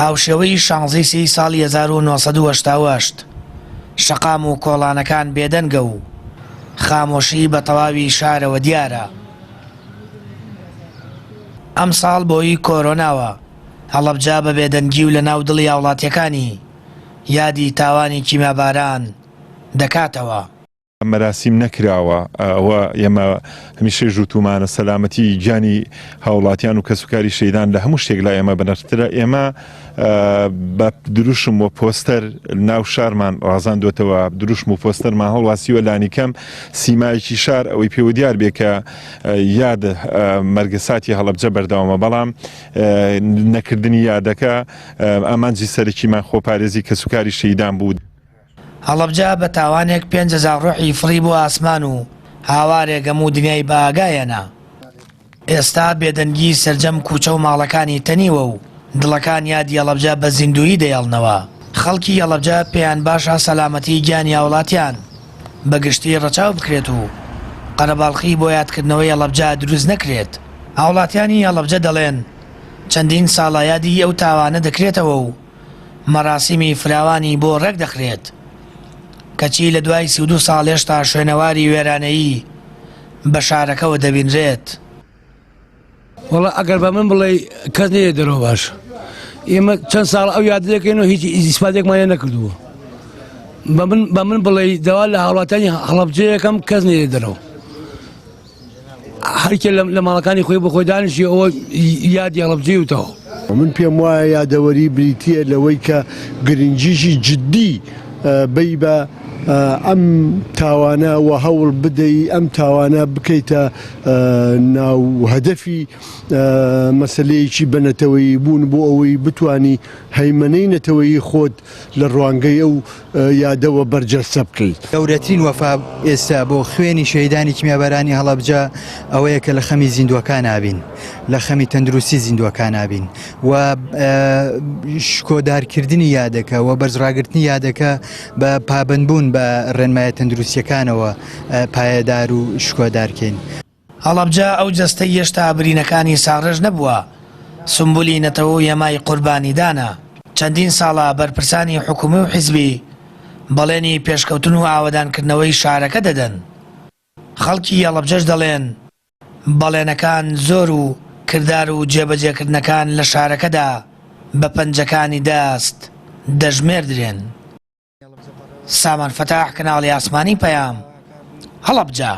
هاوشێوەی شانزەی سێی ساڵی 1988 شەقام و کۆڵانەکان بێدەنگە و خامۆشی بە تەواوی شارەوە دیارە. ئەمساڵ بۆی کۆرۆناوە هەڵەبجە بە بێدەنگی و لەناو دڵی هاوڵاتیەکانی یادی تاوانی کیمیاباران دەکاتەوە. مەراسیم نەکراوە، ئەوە ئێمە هەمیشەیش وتوومانە سەلامەتی گیانی هاوڵاتیان و کەسوکاری شەهیدان لە هەموو شتێک لای ئێمە بەنرخترە، ئێمە بە دروشم و پۆستەر ناو شارمان ڕازاندووەتەوە، دروشم و پۆستەرمان هەڵواسیوە لانیکەم سیمایەکی شار ئەوەی پێوە دیار بێ کە یاد مەرگەساتی هەڵەبجە بەردەوامە، بەڵام نەکردنی یادەکە ئامانجی سەرەکیمان خۆپارێزی کەسوکاری شەهیدان بوو. هەڵەبجە بە تاوانێک 5000 ڕۆحی فڕی بۆ ئاسمان و هاوارێک هەموو دنیای بە ئاگا هێنا. ئێستا بێدەنگی سەرجەم کوچە و ماڵەکانی تەنیوە و دڵەکان یادی هەڵەبجە بە زیندوویی دەیەڵنەوە. خەڵکی هەڵەبجە پێیان باشە سەلامەتی گیانی هاوڵاتیان بە گشتی ڕەچاو بکرێت و قەرەباڵخی بۆ یادکردنەوەی هەڵەبجە دروست نەکرێت. هاوڵاتیانی هەڵەبجە دەڵێن، چەندین ساڵە یادی ئەو تاوانە دەکرێتەوە و مەراسیمی فراوانی بۆ ڕێکدەخرێت، کەچی لە دوای 32 ساڵ هێشتا شوێنەواری وێرانەیی بە شارەکەوە دەبینرێت. وەڵا ئەگەر بە من بڵێی کەس نەیە دەرەوە باش ئێمە چەند ساڵ ئەو یاد دەکەین و هیچ ئیسپاتێکمان لێ نەکردووە بە من بە من بڵێ داوا لە هاوڵاتیانی هەڵەبجەیەکەم کەس نەیە دەرەوە هەرکێ لە ماڵەکانی خۆی بە خۆی دانیشی ئەوە یادی هەڵەبجەی وتەوە. من پێم وایە یادەوەری بریتییە لەوەی کە گرنگیی جددی بەی بە ئەم تاوانە و هەوڵ بدەی ئەم تاوانە بکەیتە ناو هەدەفی مەسەلەیەکی بەنەتەوەیی بوون بۆ ئەوەی بتانی هەیمەنەی نەتەوەیی خۆت لە ڕوانگەی ئەو یادەوە بەرجەستە بکەیت. گەورەترین وەفا ئێستا بۆ خوێنی شەهیدانی کیمیابارانی هەڵەبجە ئەوەیە کە لە خەمی زیندووەکانا بین، لە خەمی تەندروستی زیندووەکانا بین و شکۆدارکردنی یادەکە و بەرزڕاگرتنی یادەکە بە پابەندبوون بە ڕێنمایە تەندروستییەکانەوە پایەدار و شکۆدارکەین. هەڵەبجە ئەو جەستەی هێشتا برینەکانی ساڕێژ نەبووە، سومبولی نەتەوە و هێمای قوربانیدانە. چەندین ساڵە بەرپرسانی حکومی و حیزبی بەڵێنی پێشکەوتن و ئاوەدانکردنەوەی شارەکە دەدەن. خەڵکی هەڵەبجەش دەڵێن، بەڵێنەکان زۆر و کردار و جێبەجێکردنەکان لە شارەکەدا بە پەنجەکانی دەست دەژمێردرێن. سامان فەتاح، کەناڵی ئاسمانی پەیام، هەڵەبجە.